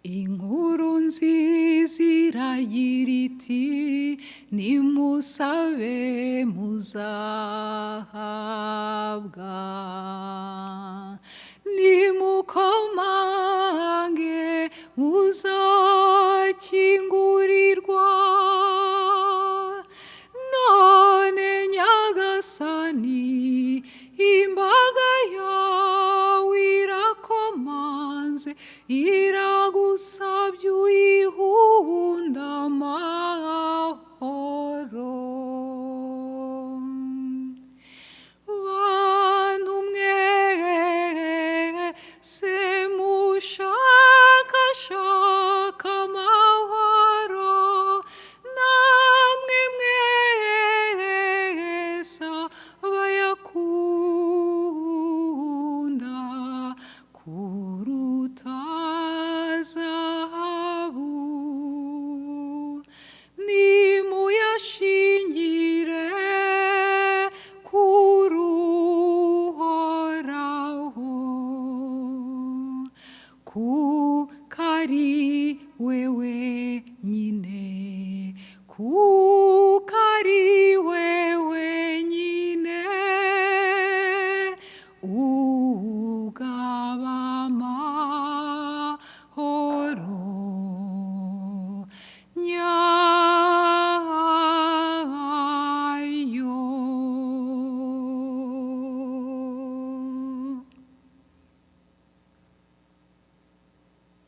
Inkuru nziza iragira iti: "Nimusabe muzahabwa, nimukomange muzakingurirwa." None Nyagasani, imbaga yawe irakomanze, iragusabye uyihunda amahoro. Bantu mwese mushakashaka amahoro, namwe mwese abayakunda kuruta zahabu, nimuyashingire kuri Uhoraho, kuko